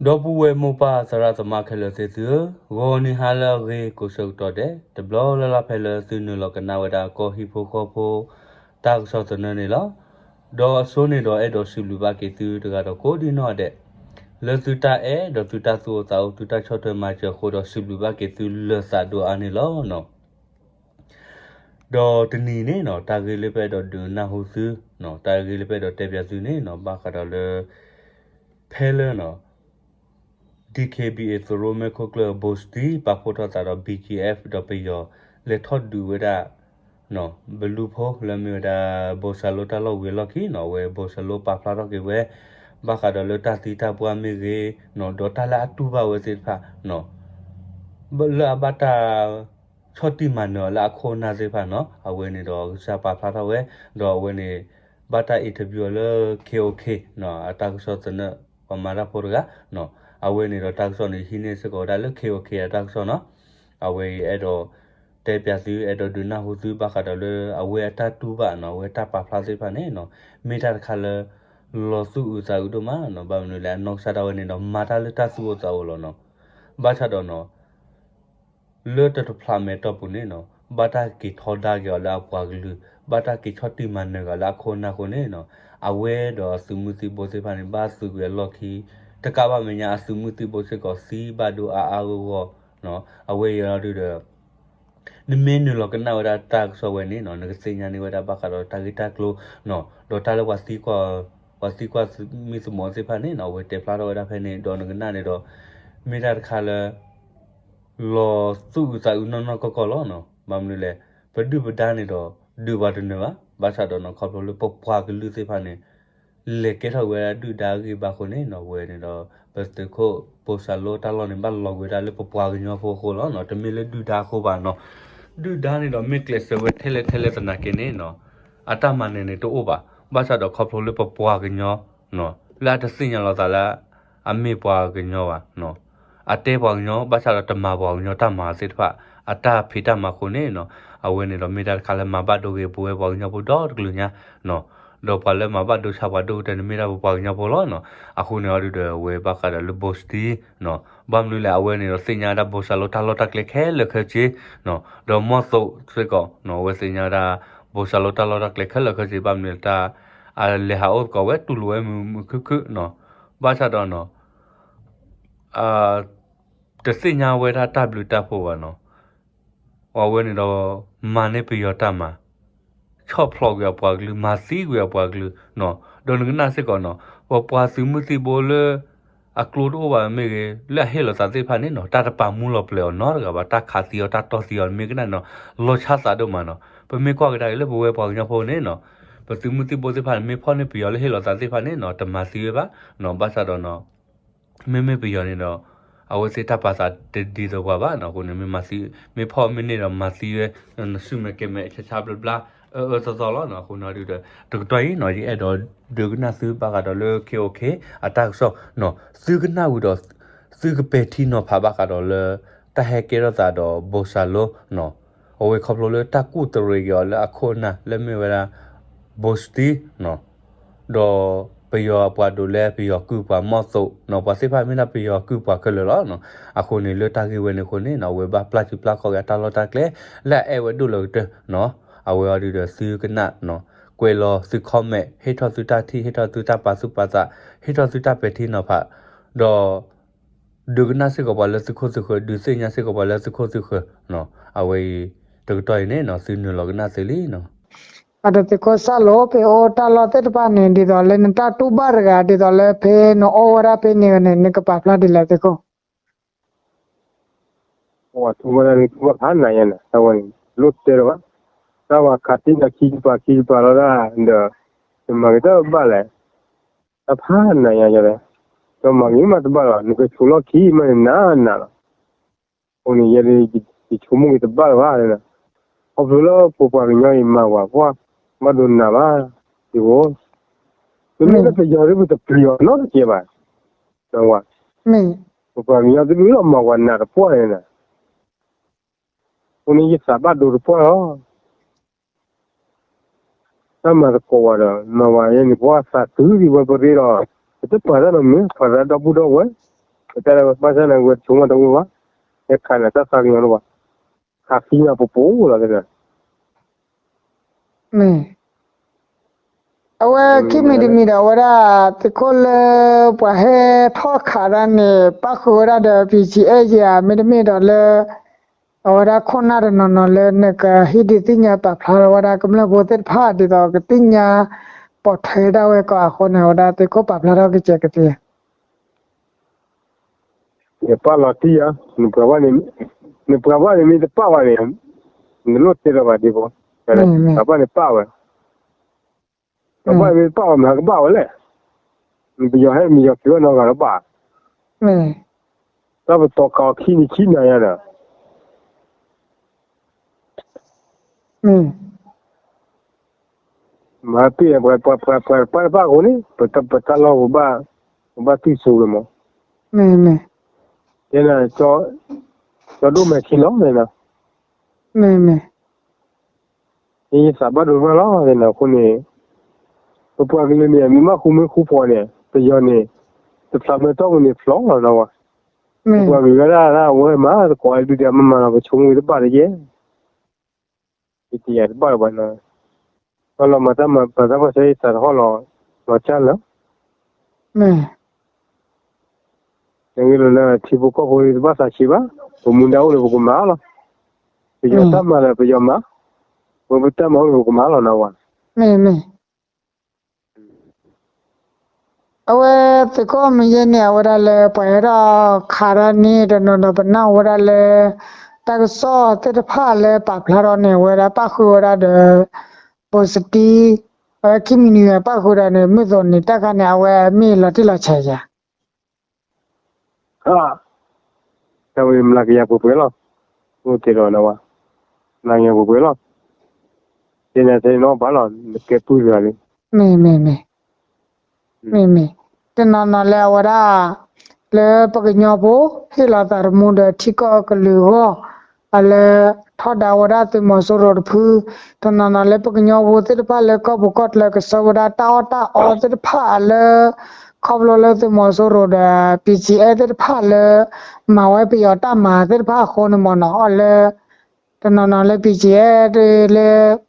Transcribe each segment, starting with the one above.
ဒီပုၢ်ဝဲၢ်မိၢ်ပၢ်သရၣ်သမါခဲလၢာ်သ့ၣ်သုဧၢ, ဂီၤနံၤဟါလၢအဂ့ၤကိးဆၢကတီၢ်ဒဲး တဘျီလၢ်လၢ်ဖဲလၢသုနုာ်လီၤကနၣ်ဝဲဒၣ်ကီၢ်ဟံၣ်ဖိဃီဖိ တၢ်ကစီၣ်သနၢၣ်န့ၣ်လီၤ. ဒီးအဆိန့ၣ်ဒီးအဲၣ်ဒိးစံးဘျုးဘၣ်က့ၤသုတဂၤဒီးကိးဒံနီၢ်ဒဲး လၢသုတၢ်အဲၣ်ဒီးသုတၢ်သူၣ်အိၣ်သးအိၣ် သုတၢ်ဆီၣ်ထွဲမၤစၢၤအဃိဒီး စံးဘျုးဘၣ်က့ၤသုလၢာ်သးဒိၣ်အါန့ၣ်လီၤ. ဒီးတနံၤန့ၣ်နီၤ တၢ်ဂ့ၢ်လၢပအဲၣ်ဒိးဒုးနၢ်ဟူသု, တၢ်ဂ့ၢ်လၢပအဲၣ်ဒိးတဲပၠးသုန့ၣ်နီၤ ဘၣ်ဃးဒီးလၢ ဖဲလၢနီၤ DKBA သရိာ်မဲာ်ခိၣ်ကျၢၢ် ဘိၣ်စတံ ပာ်ဖှိၣ်ထီၣ်သးဒီး BGF ဒီးပယီၤ လဲၤထီၣ်ဒုးဝဲဒၣ် ဘလူဖိလၢမ့ၢ်ဝဲဒၣ် ဘိၣ်စၢ်လိတၢ်လီၢ်ဝံၤအလီၢ်ခံနီၤ အဝဲဘိၣ်စၢ်လိပာ်ဖျါထီၣ်က့ၤဝဲ ဘၣ်ဃးဒီးလၢတၢ်သံတၢ်ပှၢ်မ့ၢ်ဂ့ၤနီၤ ဒီးတၢ်လၢအတူၢ်ဘၣ်ဝဲသ့ၣ်တဖၣ် လၢအဘၣ်တၢ် ဆီၣ်တံၢ်မၤနၢၤအီၤလၢအခိၣ်အနၢ်သ့ၣ်တဖၣ်နီၤ အဝဲန့ၣ်ဒီးကစၢ်ပာ်ဖျါထီၣ်ဝဲ ဒီးအဝဲန့ၣ် ဘၣ်တၢ် interview အီၤလၢ KOK နီၤ အတၢ်ကစီၣ်သနၢၣ် ပှၤမၤတၢ်ဖိတဂၤ အဝဲန့ၣ်ဒီးတၢ်ကစီၣ်န့ၣ် ဟံးန့ၢ်စ့ၢ်ကီးဝဲဒၣ်လၢ KOK အတၢ်ကစီၣ်နီၤ အဝဲအံၤအဲၣ်ဒိး တဲပၠးသု အဲၣ်ဒိးဒုးနၢ်ဟူသု ဘၣ်ဃးဒီးလၢအဝဲအတၢ်တူၢ်ဘၣ်နီၤ အဝဲတၢ်ပာ်ဖျါသ့ၣ်တဖၣ်န့ၣ်နီၤ မ့ၢ်တၢ်တခါလၢ လီၤသူၣ်အုးသးအုးဒိၣ်မးနီၤ ဘၣ်မနုၤလဲၣ် အနီၢ်ကစၢ်ဒၣ်ဝဲန့ၣ်ဒီး မၤတၢ်လၢတၢ်သူၣ်အိၣ်သးအိၣ်လီၤနီၤ ဘၣ်ဆၣ်ဒီးနီၤ လၢတတဖျးမဲာ်တီၢ်ပူၤန့ၣ်နီၤ ဘၣ်တၢ်က့ၤထီဒါက့ၤအီၤလၢအပှၤကလုာ် ဘၣ်တၢ်က့ၤဆီၣ်တံၢ်မၤနၢၤက့ၤအီၤလၢအခိၣ်အနၢ်အဃိန့ၣ်နီၤ အဝဲဒီးအသုးမုၢ်သံၣ်ဘိသ့ၣ်တဖၣ်န့ၣ် ဘၣ်သုးကွံာ်အလီၢ်ခံ တကးဘၣ်မဲာ်ညါအသုးမုၢ်သံၣ်ဘိစ့ၢ်ကီးသံဘၣ်ဒိအါအါဂီၢ်ဂီၢ် အဝဲအံၤဒုးဒီး နမ့ၢ်နုာ်လီၤကနၣ်ဝဲဒၣ်တၢ်ကစီၣ်ဝဲန့ၣ်နီၤ နကသ့ၣ်ညါန့ၢ်ဝဲဒၣ်ဘၣ်ဃးဒီးတၢ်ဂ့ၢ်တၢ်ကျိၤနီၤ ဒီးတၢ်လၢပှၤသံကွၢ် ပှၤသံကွၢ်မံသမိးသ့ၣ်တဖၣ်န့ၣ်နီၤ အဝဲတဲဖျါထီၣ်ဝဲဒၣ်ဖဲန့ၣ် ဒီးနကနၣ်န့ၣ်ဒီး မ့ၢ်တၢ်တခါလၢ လီၤသူၣ်အုးသးအုးနီၢ်နီၢ်ကီၢ်ကီၢ်လီၤနီၤ ဘၣ်မနုၤလဲၣ် ပဒုၣ်ပဒါန့ၣ်ဒီး ဒုးပှၤတနၢၤဘၣ် ဘၣ်ဆၣ်ဒီးနီၤ ခီဖျိလၢပပှၤကလုာ်သ့ၣ်တဖၣ်န့ၣ် လဲၤကဲထီၣ်ဝဲဒၣ်ဒုၣ်ဒါအဂံၢ်ဘါအဃိန့ၣ်နီၤ ဝဲန့ၣ်ဒီး ပသုးခိၣ်ဘိၣ်စၢ်လိတၢ်လီၢ်န့ၣ် ဘၣ်လီၤကွံာ်ဝဲဒၣ်လၢပပှၤကညီဖိအဃိလီၤနီၤ တမ့ၢ်လၢဒုၣ်ဒါအဃိဘၣ်နီၤ ဒုၣ်ဒါန့ၣ်ဒီးမ့ၢ်ကျဲးစၢးဝဲထဲလဲၣ်ထဲလဲၣ်သနာ်က့န့ၣ်နီၤ အတၢ်မၤနၢၤန့ၣ်တအိၣ်ဘၣ် ဘၣ်ဆၣ်ဒီးခီဖျိလၢပပှၤကညီ လၢအတသ့ၣ်ညါလီၤသးလၢ အမ့ၢ်ပှၤကညီဘၣ် အတဲပှၤကညီ ဘၣ်ဆၣ်ဒီးတမၤပှၤကညီတၢ်မၤသ့ၣ်တဖၣ် အတၢ်ဖံးတၢ်မၤအဃိန့ၣ်နီၤ အဝဲန့ၣ်ဒီးမ့ၢ်တၢ်တခါလၢမၤဘၣ်ဒိက့ၤပဝဲပှၤကညီဖိဒီတကလုာ်ညါနီၤ ဒီးပှၤလၢမၤဘၣ်ဒိဆါပှၤဒိၣ်ကတၢၢ်န့ၣ်မ့ၢ်ဒၣ်ပပှၤကညီဖိလီၤနီၤ အဃိန့ၣ်အီၤဒုးဒီးအဝဲဘၣ်ဃးဒီးလၢဘိၣ်စတံနီၤ ဘၣ်မနုၤလဲၣ် အဝဲန့ၣ်ဒီးသ့ၣ်ညါဝဲဒၣ်ဘိၣ်စၢ်လိတၢ်လီၢ်တၢ်ကျဲခဲလၢာ်ခဲဆ့နီၤ ဒီးမီၢ်သိးစ့ၢ်ကီးနီၤ အဝဲသ့ၣ်ညါဝဲဒၣ် ဘိၣ်စၢ်လိတၢ်လီၢ်တၢ်ကျဲခဲလၢာ်ခဲဆ့ ဘၣ်မနုၤလဲၣ်တၢ် အလဲၤဟးအိၣ်သကိးဝဲတူၢ်လိာ်ဝဲမုာ်မုာ်ခုၣ်ခုၣ်နီၤ ဘၣ်ဆၣ်ဒီးနီၤ တသ့ၣ်ညါဝဲဒၣ်တၢ်ဘျုးတၢ်ဖှိၣ်ဘၣ်နီၤ အဝဲန့ၣ်ဒီး မၤန့ၢ်ပယီၤတၢ်မၤ ဆီၣ်ဖျိးကွံာ်အပှၤကလုာ် မၤသံကွံာ်အပှၤကလုာ်နီၤ ဒီးနကနၣ်စ့ၢ်ကီးနီၤ ပပှၤသုးမုၢ်သံၣ်ဘိလၢ အကျိတအိၣ်ဘၣ်မ့ၢ်ဂ့ၤ လၢအဟ့ၣ်လီၤသးသ့ၣ်တဖၣ်န့ၣ်နီၤ တၢ်တပာ်မူလီၤပျဲၤအီၤနီတဂၤဘၣ် တၢ်ခးသံအီၤ တၢ်တီၢ်သံအီၤ မ့ၢ်ကနၣ်နီၤ လီၤဆီသးဒိၣ်မးနီၤ ပမ့ၢ်ကွၢ်ကဒါက့ၤလၢပဝဲပှၤကညီဖိန့ၣ်နီၤ ပသုးမုၢ်သံၣ်ဘိသ့ၣ်တဖၣ်န့ၣ် မ့ၢ်ဖီၣ်န့ၢ်ပယီၤလၢဟ့ၣ်လီၤသးသ့ၣ်တဖၣ်န့ၣ်နီၤ တမၤသံဝဲဘၣ်နီၤ ဘၣ်ဆၣ်ဒီးနီၤ မ့မ့ၢ်ပယီၤန့ၣ်ဒီး အဝဲသ့ၣ်တၢ်ပာ်သးတဒ်သိးပှၤဘၣ်နီၤ အဃိန့ၣ် မ့ၢ်မၤသံ မ့ၢ်ဖီၣ်မ့ၢ်န့ၢ်ဒီးမၤသံဝဲ နစုမဲာ်ကဲမဲာ် ဆါဆါဘျါဘျါ အၢအၢသီသီလီၤနီၤ အဃိန့ၣ်ဒုးဒီး တကတီၢ်အံၤနီၤ ယအဲၣ်ဒိးဒုးကနၣ်သုဘၣ်ဃးဒီးလၢ ခဲအိၣ်ခဲ အတၢ်ကစီၣ်နီၤ သုကနၣ်ဝံၤဒီး သုကပဲာ်ထံနီၤဖးဘၣ်ဃးဒီးလၢ တၢ်ဟဲကဲထီၣ်သးဒီးဘိၣ်စၢ်လိနီၤ အဝဲခီဖျိလၢတၢ်ကူၣ်တရံးက့ၤအီၤလၢအခိၣ်အနၢ်လၢမ့ၢ်ဝဲဒၣ် ဘိၣ်စတံနီၤ ဒီးပယီၤအပှၤဒိးလဲ ပယီၤကုၢ်ပှၤမီၢ်သိးနီၤ ပှၤသ့ၣ်တဖၣ်မ့ၢ်ဒၣ်ပယီၤကုၢ်ပှၤခဲလၢာ်လီၤနီၤ အဃိန့ၣ်လၢတၢ်ဂ့ၢ်ဝဲန့ၣ်အဃိန့ၣ်နီၤ အဝဲဘၣ်ပျၢ်စုပျၢ်ခီၣ်က့ၤအတၢ်လီၢ်တၢ်ကျဲ လၢအအဲၣ်ဝဲဒိၣ်လၢကတၢၢ်နီၤ အဝဲအီၤဒုးဒီးသုကနၣ်နီၤ ကွဲးလီၤသု comment ဟ့ၣ်ထီၣ်သုတၢ်ထံၣ် ဟ့ၣ်ထီၣ်သုတၢ်ပာ်သူၣ်ပာ်သး ဟ့ၣ်ထီၣ်သုတၢ်ပဲာ်ထံနီၤဖး ဒီး ဒုးကနၣ်စ့ၢ်ကီးပှၤလၢသုခိၣ်သုဃၢၤ ဒုးသ့ၣ်ညါစ့ၢ်ကီးပှၤလၢသုခိၣ်သုဃၢၤနီၤ အဝဲအံၤ တကတီၢ်အံၤန့ၣ်နီၤ သုနုာ်လီၤကနၣ်သ့လံနီၤ အတသ့ၣ်ခိၣ်စၢ်လိ ဖဲအိၣ်တၢ်လီၢ်သ့ၣ်တဖၣ်န့ၣ် ဒ်သိးလၢနတၢ်တူၢ်ဘၣ်တဂၤ ဒ်သိးလၢဖဲနအိၣ်ဝဲဒၣ်ဖဲန့ၣ်ဝဲန့ၣ် နကပာ်ဖျါဒ်လဲၣ်သ့ၣ်ခိၣ် ပှၤထူဝဲဒၣ်န့ၣ်ထူဝဲဖးနၤယါန့ၣ် တၢ်ဝဲန့ၣ် လိၣ်တဲတဘၣ် တၢ်ဝဲခးတံၢ်ဒီးခံကပၤခံကပၤလီၤဒၣ် ဒီး နမၤက့ၤတၢ်ဘၣ်လဲၣ် တၢ်ဖးနၤယါယါလဲၣ် ဒီးမၤက့ၤမးတဘၣ်လီၤ နကဆိးလီၢ်ခံမးန့ၣ်နးနးလီၤ အဃိန့ၣ် ယဲဒၣ်ယဆိကမိၣ်က့ၤတဘၣ်လၢၤဘၣ် ခီဖျိလၢပပှၤကညီအံၤမၤဝဲပှၢ် ဘၣ်ဒိနးဘၣ် ယဝဲ မ့မ့ၢ်လၢပယီၤဒ်ပတပျံၤအီၤနီတကဲဘၣ် ဝဲ ပပှၤကညီတဒူၣ်လီၤမၤဝဲနးတပှၢ်န့ၣ် အဃိန့ၣ်ယသးဘၣ်ဒိတပှၢ်လီၤ တၢ်မၤသကိးဝဲဒီး မၤဝဲယဲန့ၣ် ပှၤသးတုၤဒံးဝဲပရ့ဒီး ပတပာ်တၢ်နီတမံၤ ပာ်သးဒီပုၢ်ဒီဝဲၢ် ပတဲလၢဘၣ်ဆၣ်န့ၣ် ဝဲဆိကမိၣ်တအိၣ်ဘၣ်, ဟဲခးန့ၣ်တၢ်သးကညီၤလၢၤဘၣ်, ခးသံမးပပူၤလီၤတဲဒီး မ့ၢ်, အဝဲခံမံၤတမံၤဒီး အဝဲဒၣ်သုးခိၣ်လၢပှၤဟဲထီၣ်ခးတၢ်န့ၣ် ပၣ်ဃုာ်ဝဲဒၣ်ဒီး ပံၣ်စံၣ်အဲၣ်ယၤ မ့တမ့ၢ်ဒီးလၢ အဝဲဒၣ်ခိၣ်နၢ်တနီၤနီၤလၢနကဟ့ၣ်ဒုးသ့ၣ်ညါပာ်ဖျါထီၣ်ဝဲဒၣ်ကမျၢၢ်ဖိသ့ၣ်တဖၣ် ဒ်သိးကသ့ၣ်ညါပိာ်ထွဲဒၣ်ဝဲကီးအဃိန့ၣ် အဝဲဒၣ်သုးခိၣ်ပာ်ဖျါထီၣ်ကစဲးကသ့ဧါ နပာ်လီၤတံၢ်ဧါ, နပှၤဘၣ်န့ၣ်, နပှၤဘၣ်န့ၣ်မ့ၢ်တပာ်ဘၣ်န့ၣ်, နလိၣ်တဲလီၤဘၣ်ဒ်ဖိ, ပှၤဘၣ်န့ၣ်ပာ်ဝဲ, ပှၤဘၣ်န့ၣ်မ့ၢ်တပာ်ဘၣ် မ့ၢ်ဟးကဘၣ်ဝဲလဲၣ်, နပယီၤဟဲမ့ၢ်ယီၤက့ၤဝဲနီတဂၤလၢၤဘၣ်, တၢ်ပတီၤကးအီၤခံနံၤခံနၤယၤဒီး မၤပ့ၢ်ပှၤပှၤပှၤပှၤတပာ်အဃိန့ၣ် ပတၢ်လီၢ်ပဘၣ်, ပဘၣ်တူၢ်ဆိလၢၤမး, မ့ၢ်မ့ၢ်, တဲနၤ, ကၠီဒိၣ်မဲာ်ထံလီၤ, မ့ၢ်မ့ၢ်, ယသးဘၣ်ဒိဘၣ်လီၤ, တဲနၤအဃိန့ၣ်, ပပှၤကလုာ်န့ၣ် မ့ၢ်ဘၣ်ဃူမ့ၢ်ဃူဖိးန့ၣ် ပယီၤန့ၣ်, တဖျးမ့ၢ်တီၢ်ပူၤန့ၣ်ဖျိလီၤနီၤဝဲ, ပပှၤကလုာ်ဝဲဒၣ်ဒၣ်ဝဲမး သကိးအဒုးတမၤမၤလီၤ ပဆိကမိၣ်ဝဲတဘၣ်တယဲၢ် ယတယၤတဘၣ်လၢၤဘၣ်နီၤ, ဘၣ်လီၤမၤတၢ်မၤပှၤတၢ်ပှၤဆၢသးတဟီၣ်လီၤ, လီၤကၢ်လၢာ်, နဂ့ၢ်လီၤလၢထံဖိကီၢ်ဖိတဘၣ်သးဆံးဘၣ်, ပမူဒါအိၣ်ဒီးပကမၤလီၤ, ပယီၤတၢ်မၤဒီးပယီၤမၤ, ပပတၢ်မၤအိၣ်ဒီးပကမၤလီၤနီၤဝဲ, မ့ၢ်မ့ၢ် အဝဲသုးခိၣ်မုၢ်ယဲၢ်န့ၣ် အဝဲဒၣ်လၢပှၤဟဲထီၣ်ခးတၢ်န့ၣ် တနီၤဒီးပနၢ်ဟူဝဲဒၣ်လၢ တၢ်ကစီၣ်သ့ၣ်တဖၣ်လၢပာ်ဖျါထီၣ်န့ၣ် အဝဲဒၣ်ပၣ်ဃုာ်ဝဲဒၣ်ဒီး ဘိစတံ, အဝဲခံမံၤနံၤပၣ်ဃုာ်ဒီးန့ၣ် မုၢ်သိးန့ၣ် တၢ်ခါန့ၣ် အဝဲမ့ၢ်လီၤတံၢ်လီၤဆဲးယၤ တၢ်ဝဲမၤကယၤပှဲၤပှဲၤလီၤ, အိၣ်တ့ၢ်ဒီးနဝဲ, မၤကယၤပှဲၤပှဲၤလီၤ, တဲနၤတဲနီၣ်ဘၣ်လီၤ, နကဲပုၢ်တဂၤလံ, မ့ၢ်မ့ၢ်မ့ၢ်, မ့ၢ်မ့ၢ်, တနီၤနီၤလၢအဝဲဒၣ် လၢပကညီဖိ ဟ့ၣ်လီၤသးသမူဒီးထံကီၢ်ကလုာ်အဂီၢ်, အလၢထီဒါဝဲဒၣ်သုးမီၤစိရိၤတဖု, တနီၤနီၤလၢပကညီဖိသ့ၣ်တဖၣ်လၢကီၢ်ပူၤကီၢ်ချၢကဆှၢဝဲဒၣ်တၢ်အီၣ်တၢ်အီသ့ၣ်တဖၣ်လၢ ခီဖျိလၢသုးမီၤစိရိၤဒီး ပံၣ်စံၣ်အဲၣ်သ့ၣ်တဖၣ်လၢ မၤဝဲပယီၤတၢ်မၤသ့ၣ်တဖၣ်အဃိန့ၣ်မ့ၢ်နီၤ အီၤလၢ တနီၤနီၤလၢပံၣ်စံၣ်အဲၣ်လၢ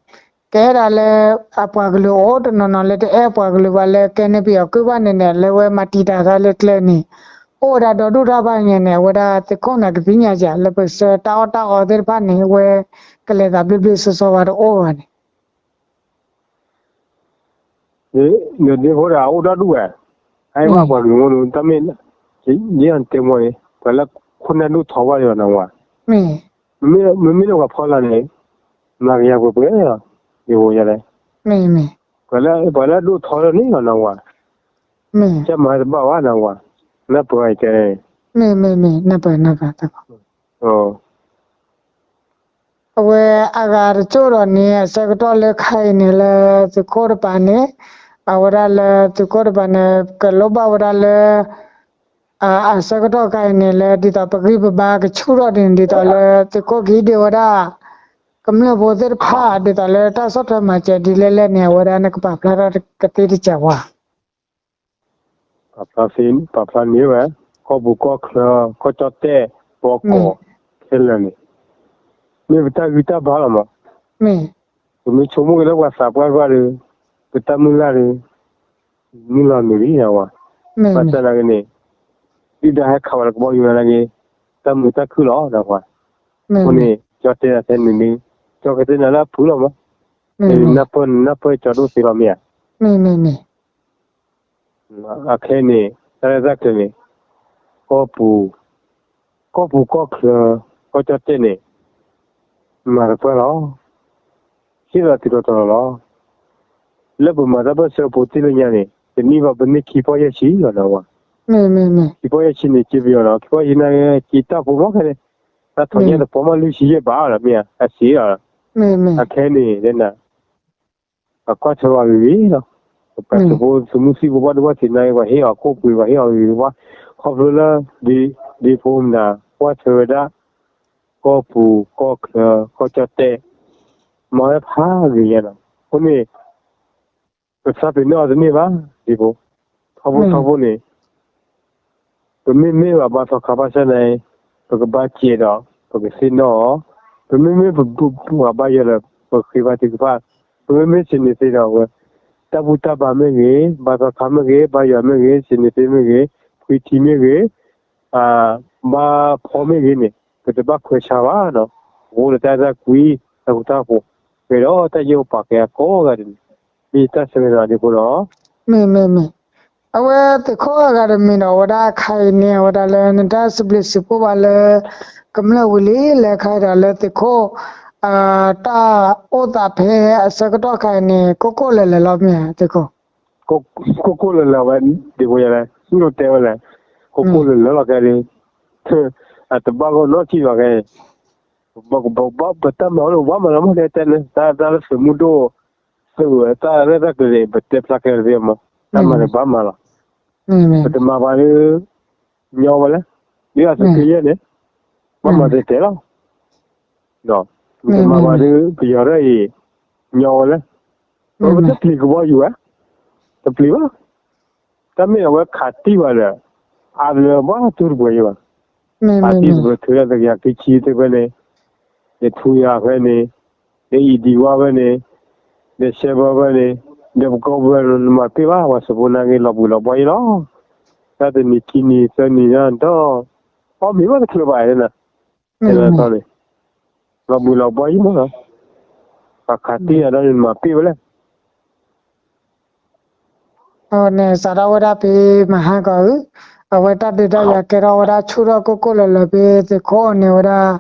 ကအဲၣ်ဒၣ်လၢ အပှၤကလုာ်အိၣ် တနီၤနီၤလၢတအဲၣ်ပှၤကလုာ်ဘၣ်လၢကဲန့ၢ်ပယီၤကုၢ်ဘၣ်န့ၣ်န့ၣ် လၢဝဲမၤတံာ်တာ်သးလၢကျဲန့ၣ် အိၣ်ဝဲဒၣ်ဒီဒူၣ်တၢ်ဘၣ်ညါန့ၣ် အဝဲဒၣ်သုးခိၣ်န့ၣ်ကသ့ၣ်ညါစ့ၢ် လၢပကဆှၢတၢ်အီၣ်တၢ်အီသ့ၣ်တဖၣ်န့ၣ် ဝဲကလဲၤသးဘျ့ဘျ့ဆှီဆှီဘၣ်တအိၣ်ဘၣ်န့ၣ် နဒ့ဖိဒီးအိၣ်ဒီဒူၣ်ဝဲ, ဟဲဘၣ်ပှၤကလုာ်မ့ၢ်ဒိး တၢ်မ့ၢ် ဒ်ယတဲမ့ၢ်န့ၣ် ပှၤလၢခိၣ်နၢ်ဒိၣ်ထီဘၣ်ဒီးနဝဲ, မ့မ့ၢ်လၢပှၤဖီလာ်န့ၣ် မၤကယၤပှဲၤပှဲၤလီၤ, ဒ်ယတဲ, ပှၤလၢဒိၣ်ထီလၢန့ၣ်လီၤနဝဲ, ကမၤတဘၣ်ဘၣ်နဝဲ, နၢ်ပၢၢ်တဲ, မ့ၢ်မ့ၢ်မ့ၢ် နၢ်ပၢၢ်နၢ်ပၢၢ် အဝဲအဂၤတကၠိၢ်ဒီးန့ၣ် အဆၢကတီၢ်လၢခါအံၤန့ၣ်လၢသုးခိၣ်တပၤန့ၣ်, အဝဲဒၣ်လၢသုးခိၣ်တပၤန့ၣ် ကလိၣ်ဘၣ်ဝဲဒၣ်လၢ အဆၢကတီၢ်ခါအံၤန့ၣ်လၢ ဒ်သိးပဂံၢ်ပဘါကဆူၣ်ထီၣ်န့ၣ် ဒ်သိးလၢသုးခိၣ်ကဟံးဒ့ဝဲဒၣ် ကမျၢၢ်ဖိသ့ၣ်တဖၣ် ဒ်သိးလၢတၢ်ဆီၣ်ထွဲမၤစၢၤဒ်လဲၣ်လဲၣ်န့ၣ် အဝဲဒၣ်နကပာ်ဖျါထီၣ်ကသ့တစဲးဝါ ပာ်ဖျါန့ၢ်ဝဲ ကီၢ်ပူၤကီၢ်ချၢ ကီၢ်ကၠီၣ်တဲၣ် ပှီၢ်ကီၢ် ခဲလၢာ်န့ၣ် မ့ၢ်ပတၢ်ဂံၢ်တၢ်ဘါလီၤမး, ပမ့ၢ်ဆိကမိၣ်က့ၤလၢပှၤသးပှၢ်တဖၣ်ဒီး ပတၢ်မုၢ်လၢ်ဒီး မုၢ်လီၤမုၢ်လံယဝဲ, ဘၣ်ဆၣ်သနာ်က့န့ၣ် ဒုၣ်ဒါဟဲခးဝဲလၢကဘီယူၤသနာ်က့ တၢ်မုာ်တၢ်ခုၣ်လီၤနဝဲ, အဃိန့ၣ် ကၠီတဲနၤထဲန့ၣ် ကၠီကတဲနၤလၢအဖုၣ်လီၤမး, နနၢ်ပၢၢ်နနၢ်ပၢၢ်ကၠီဒိၣ်သ့လီၤမ့ၢ်ဧါ, အခဲအံၤန့ၣ် တၢ်ရဲၣ်တၢ်ကျဲၤန့ၣ် ကီၢ်ပူၤ ကီၢ်ပူၤကီၢ်ချၢ ကီၢ်ကၠီၣ်တဲၣ်န့ၣ် မၤတပှၢ်လီၤ. ဟ့ၣ်လီၤတုၤလီၤတီၤလီၤလီၤ. လၢပမၤတၢ်ပၢၢ်ဆၢဖိတ့ၢ်လၢညါန့ၣ် တနံၣ်ဘၣ်ပန့ၢ်ခံပီၢ်ယဲၢ်ဆံလီၤနဝဲ. ခံပီၢ်ယဲၢ်ဆံန့ၣ် က့ပယီၤလီၤ. ခံပီၢ်ယဲၢ်ဆံန့ၣ် က့တၢ်ဖိမီၢ်ခဲန့ၣ် တၢ်ထီၣ်ညါတပီၢ်မးလွံၢ်ဆံယဲၢ်ဘးလီၤမ့ၢ်ဧါ. အစ့လီၤ. အခဲန့ၣ် ဒ်နၤ အကွၢ်ထွဲဝဲဂ့ၤဂ့ၤလီၤ. ပှၤသုးဖိသုးမုၢ်သံၣ်ဖိဘၣ်ဒိဘၣ်ထံးနာ်က့ ပှၤဟ့ၣ်အီၤခိၣ်ပှ့ၤ ပှၤဟ့ၣ်အီၤဂ့ၤဂ့ၤဘၣ်. ခီဖျိလၢ ဒ့ဖိမတၤ ကွၢ်ထွဲဝဲဒၣ် ကီၢ်ပူၤကီၢ်ချၢ ကီၢ်ကၠီၣ်တဲၣ် မၤဝဲဖးဂ့ၤညါလီၤ. အဃိန့ၣ် ပသးပ့ၤနီၣ်အီၤတန့ၢ်ဘၣ် ဒ့ဖိ. ထီဘိထီဘိန့ၣ် ပမ့မ့ၢ်ဘၣ်ဘါသီခါဘၣ်ဆၣ်န့ၣ် ပကဘါစဲးဒီး ပကသ့ၣ်နီၣ်အီၤ, ပမ့မ့ၢ်ပဘါယွၤဒီး ပဃ့ဘါထုကဖၣ်, ပမ့မ့ၢ်စ့န့ၣ်သ့ဒီးဝဲ တၢ်ဘူၣ်တၢ်ဘါမ့ၢ်ဂ့ၤ, ဘါသီခါမ့ၢ်ဂ့ၤ, ဘါယွၤမ့ၢ်ဂ့ၤ, စ့န့ၣ်သ့မ့ၢ်ဂ့ၤ, ဖှံထံမ့ၢ်ဂ့ၤ, ဘါဖီမ့ၢ်ဂ့ၤန့ၣ် ပတဘၣ်ခွဲးဆါဘၣ်နီၤ, ပအိၣ်လၢတၢ်အဲၣ်တၢ်ကွံ, တၢ်ဃူတၢ်ဖိး, ဂ့ၤဒီးတၢ်ယိၣ်ပာ်ကဲအကိးဂၤဒဲးန့ၣ်, မ့ၢ်တၢ်ဆၢဂ့ၤနီၤဒ်ဖိနီၤ. မ့ၢ်မ့ၢ်မ့ၢ်, အဝဲသ့ၣ်ခိၣ်အဂၤတမံၤဒီး အဝဲဒၣ်ခါအံၤန့ၣ် အဝဲဒၣ်လၢနတၢ်စံးဘျုးစံးဖှိၣ်ဘၣ်လၢ ကမျၢၢ်ဝံၤလံလဲၣ်ခါအံၤဒီးလၢသ့ၣ်ခိၣ် တၢ်အိၣ်သးဖဲအဆၢကတီၢ်ခါအံၤန့ၣ် ကိၢ်ကိၢ်လၢာ်လၢာ်လီၤမ့ၢ်ဧါသ့ၣ်ခိၣ်. ကိၢ်ကိၢ်လၢာ်လၢာ်ဝဲ, ဒ်ဖိယၤလဲၣ်, နတဲဝဲလဲၣ်, ကိၢ်ကိၢ်လၢာ်လၢာ်လီၤခဲအံၤ, အတဘၣ်ဂီၢ်နီတထံၣ်ဘၣ်ခဲအံၤ, ပတၢ်မၤအိၣ်လၢပဘၣ်မၤလီၤမ့ၢ်တဲတဲန့ၣ် တၢ်လၢသုးမုၢ်ဒိၣ်, သုးဝဲတၢ်ရဲၣ်တၢ်ကျဲၤန့ၣ် ပတဲဖျါခဲလၢာ်သ့မး, တၢ်မၤန့ၣ်ဘၣ်မၤလီၤ, ပတမၤဘၣ်ဒီး ညီဝဲလဲၣ်, ဒ်အသုးက့ယဲၢ်န့ၣ်, ဘၣ်မၤတဲတဲလီၤ, ပတမၤဘၣ်ဒီး ပယီၤရဲၣ်အံၤ, ညီဝဲလဲၣ်, ပတပျံၤကဘီယူၤဝဲ, တပျံၤဘၣ် တၢ်မ့ၢ်အဝဲခးတံၢ်ဘၣ်ဒီး, အါတလၢဘၣ်တူၢ်တပှဲၤယံၤဘၣ်, ခးတံၢ်တပှဲၤထုးလၢတကယၤခံဆံသ့ၣ်ဖဲန့ၣ်, ဒီးထူယၤဖဲန့ၣ်, ဒီးအံၤဒံဝါဖဲန့ၣ်, ဒီးရှဲဘၢဖဲန့ၣ်, ဒီးပကိးပဝဲနမၤတပ့ၢ်ဘၣ် ပှၤစူးဖိနာ်က့ၤလီၤဘှံးလီၤဘှီယံၤလီၤ, တၢ်တနံၤခံနံၤသၢနံၤဒီး, အီၣ်မ့ၤဘၣ်တချုးဘၣ်န့ၣ်, န့ၣ်, လီၤဘှံးလီၤဘှီယံၤမး, ပှၤခးတံၢ်အဒီးန့ၣ်နမၤတပ့ၢ်ဝဲလဲၣ် အန့ၣ် စးထီၣ်ဝဲဒၣ်ဖဲမဟါကီးဧၢ, အဝဲတၢ်ဒုးတၢ်ယၤကဲထီၣ်ဝဲဒၣ်ဆူၣ်ထီၣ်ကိၢ်ကိၢ်လၢာ်လၢာ်ဖဲသ့ၣ်ခိၣ်န့ၣ်ဝဲဒၣ်,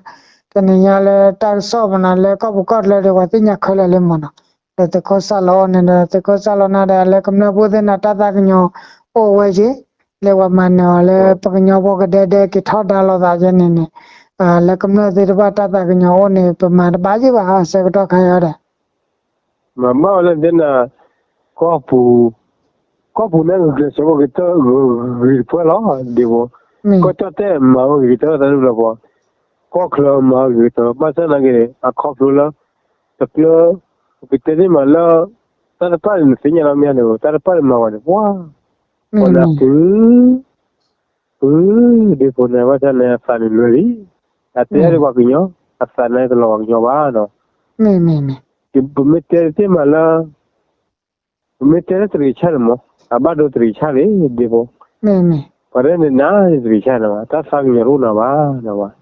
တနံၤညါလၢတၢ်ကစီၣ်မနီၤ လၢကီၢ်ပူၤကီၢ်ချၢဒီး ပှၤသ့ၣ်ညါခဲလၢာ်လံမနီၤ, ဒီးသ့ၣ်ခိၣ်စၢ်လီၤအီၤန့ၣ်ဒီး သ့ၣ်ခိၣ်စၢ်လီၤနၤဒီး လၢကမျၢၢ်ဖိသ့ၣ်န့ၣ် တၢ်သးကညီၤအိၣ်ဝဲက့ၤ, လၢပှၤမၤနၢၤအီၤလၢပကညီဖိကဒဲဒဲက့ၤထီဒါလိာ်သးယဲန့ၣ်န့ၣ်, လၢကမျၢၢ်သ့ၣ်တဖၣ်တၢ်သးကညီၤအိၣ်န့ၣ် ပမၤတဘၣ်ယံၤဘၣ် အဆၢကတီၢ်ခါအံၤဒီး မၤဘၣ်ဝဲလၢဒဲနၤ, ကီၢ်ပူၤ, ကီၢ်ပူၤန့ၣ်ဂုာ်ကျဲးစၢးဝဲဂ့ၤတၢၢ်ဂ့ၤတဖၣ်လီၤ, ဒ်ဖိ, ကီၢ်ကၠီၣ်တဲၣ်မၤဝဲဂ့ၤကတၢၢ်သးဒ်လီၤပှၤ, ကီၢ်ချၢမၤဝဲဂ့ၤကတၢၢ် ဘၣ်ဆၣ်နာ်က့ၤန့ၣ် အခီဖျိလၢ, တကျၢ, ပကတဲသ့ၣ်မးလၢ, တၢ်တဖၣ်န့ၣ်နသ့ၣ်ညါလီၤမ့ၢ်ဧါန့ၣ် တၢ်တဖၣ်န့ၣ်မၤဝဲန့ၣ် ပှၤ, ပှၤနၢ်ပူၤ ပှၤ, ဒ်ဖိန့ၣ် ဘၣ်ဆၣ်န့ၣ် အသးန့ၣ်လွဲလံ, အတဲဒၣ်ပှၤကညီ, အသးန့ၣ်တလီၤပှၤကညီဘၣ်နီၤ, ပမ့ၢ်တဲတသ့ၣ်မးလၢ, ပမ့ၢ်တဲလၢတရံးဆၣ်န့ၣ်မး, အဘၣ်ဒိတရံးဆၣ်လံ, ဒ်ဖိ, ပှၤရဲၣ်န့ၣ်နၤတရံးဆၣ်န့ၣ်ဘၣ် တၢ်သးကညီၤတအိၣ်နၤဘၣ်,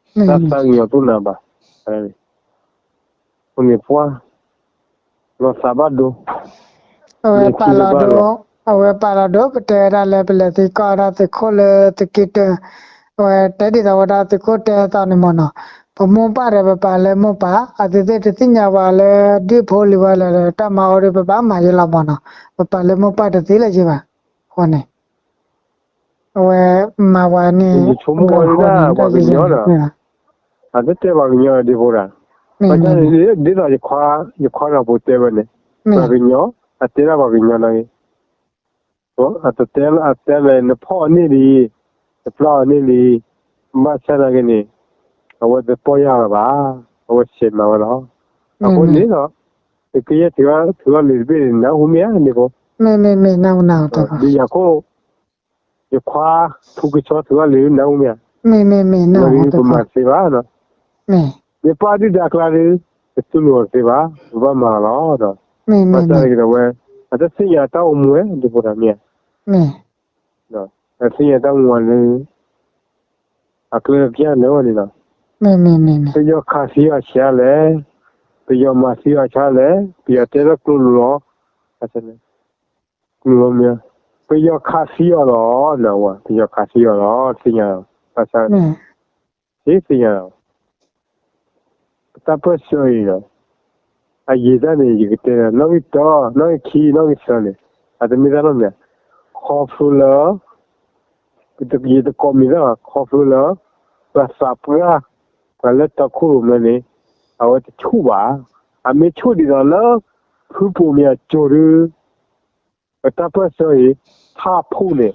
တၢ်သးကညီၤတအိၣ်နၤဘၣ်, အဃိန့ၣ်ပှၤ လီၤသးဘၣ်ဒိ, အဝဲပာ်လီၤဒိ, အဝဲပာ်လီၤဒိ ပတဲဝဲဒၣ်လၢပလဲၤသံကွၢ်ဝဲဒၣ်သုးခိၣ်လၢသုးက့တၢၢ်, အဝဲတဲဒ်သိးဝဲဒၣ်သုးခိၣ်တဲအသိးန့ၣ်မ့ၢ်နီၤ, ပမိၢ်ပၢ်ဒီးပပာ်လၢမိၢ်ပၢ် အဝဲသ့ၣ်တသ့ၣ်ညါပှၤလၢဒ်ဖိလံၤဝဲလဲၣ်ဒီး တၢ်မၤအီၤဒီးပဘၣ်မၤယဲလီၤမ့ၢ်နီၤ, ပပာ်လၢမိၢ်ပၢ်တသ့လၢၤယဲဘၣ်, အဃိန့ၣ် အဝဲမၤဝဲန့ၣ်, ယဆိကမိၣ်ဝဲဒၣ်ပှၤကညီဒီး, အတတဲပှၤကညီဒ်ဖိဒၣ်, ဘၣ်ဆၣ်န့ၣ် ဒ်သိးယခွါ, ယခွါဒီးဖိတဲဝဲန့ၣ်, ပှၤကညီ, အတဲဒၣ်ပှၤကညီနာ်က့ၤ, အတတဲလၢအတဲလၢနဖီၣ်အန့ၢ်ဒ်အံၤ, တပျၢ်အီၤန့ၢ်ဒ်အံၤ, ဘၣ်ဆၣ်နာ်က့ၤန့ၣ်, အဝဲတပီၢ်ယၢ်လၢၤဘၣ်, အဝဲဆဲးမၤဝဲလီၤ, အဃိန့ၣ်ဒီး, သုးက့ယဲၢ်ထုးထီၣ်လံာ်တဘ့ၣ်န့ၣ် နၢ်ဟူမ့ၢ်ဧါန့ၣ်ဖိ, ဒ်ယၤခိၣ် ယခွါ, ထူကဆီထုးထီၣ်လံာ်နၢ်ဟူမ့ၢ်ဧါ, ဝဲဒ်ပမၤတသ့ဘၣ်, မ့ၢ်ပၢ်ဒုၣ်ဒါအကျါဒီး, တတူၢ်လိာ်အီၤတသ့ဘၣ်, ပဘၣ်မၤအီၤလီၤ, ဘၣ်ဆၣ်န့ၣ်ကဒီးဝဲ, အတသ့ၣ်ညါတၢ်အိၣ်မူဝဲဒ်ဖိတၢ်မ့ၢ်ဧါ, အသ့ၣ်ညါတၢ်အိၣ်မူဝဲလၢ အကျဲကပျၢ်လၢဝဲန့ၣ်လီၤ, ပယီၤခးသံအီၤဆံးအါလဲၣ်, ပယီၤမၤသံအီၤဆံးအါလဲၣ်, ပယီၤတဲလၢကျိလိၤလီၤ, ကျိလိၤမ့ၢ်, ပယီၤခးသံအီၤလီၤ, ပယီၤခးသံအီၤလီၤ, သ့ၣ်ညါ, ဘၣ်ဆၣ်, သ့ၣ်ညါလီၤ, ပတၢ်ပၢၢ်ဆၢအံၤဒီး, အယံာ်တၢ်န့ၣ် ယကတဲလၢ နီၣ်ဂံၢ်တၢ, နီၣ်ဂံၢ်ခံ, နီၣ်ဂံၢ်သၢန့ၣ်, အတမ့ၢ်တၢ်နီတမံၤ, ခီဖျိလၢ ယတကိးမံၤသၣ်ဘၣ် ခီဖျိလၢ ပှၤသးပှၢ် ပှၤလၢတီခိၣ်ရိၣ်မဲန့ၣ် အဝဲတဆူၣ်ဘၣ်. အမ့ၢ်ဆူၣ်ဒ်သိးလၢ ဖုပိာ်မ့ၢ်အစိၤဒီး ပတၢ်ပၢၢ်ဆၢအံၤ ထးဖှိၣ်န့ၣ်